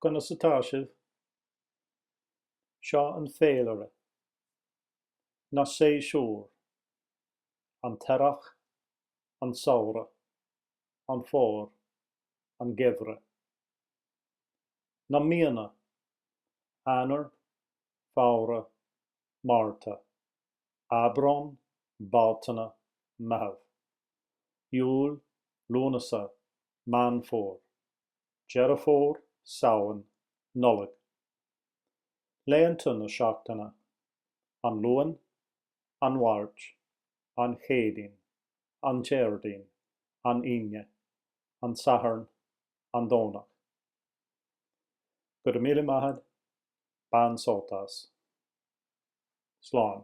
Conas atá sibh? Seo an féilire. Na séasúir. An t-earrach, an samhradh, an fómhar, an geimhreadh. Na míonna. Eanáir, Feabhra, Márta, Aibreán, Bealtaine, Meitheamh, Iúil, Lúnasa, Meán Fómhair, Deireadh Fómhair, Samhain, Nollaig. Laethanta na seachtaine, An Luan, An Mháirt, An Chéadaoin, An Déardaoin, An Aoine, An Satharn, An Domhnach. Go raibh míle maith agat, bain sult as. Slán.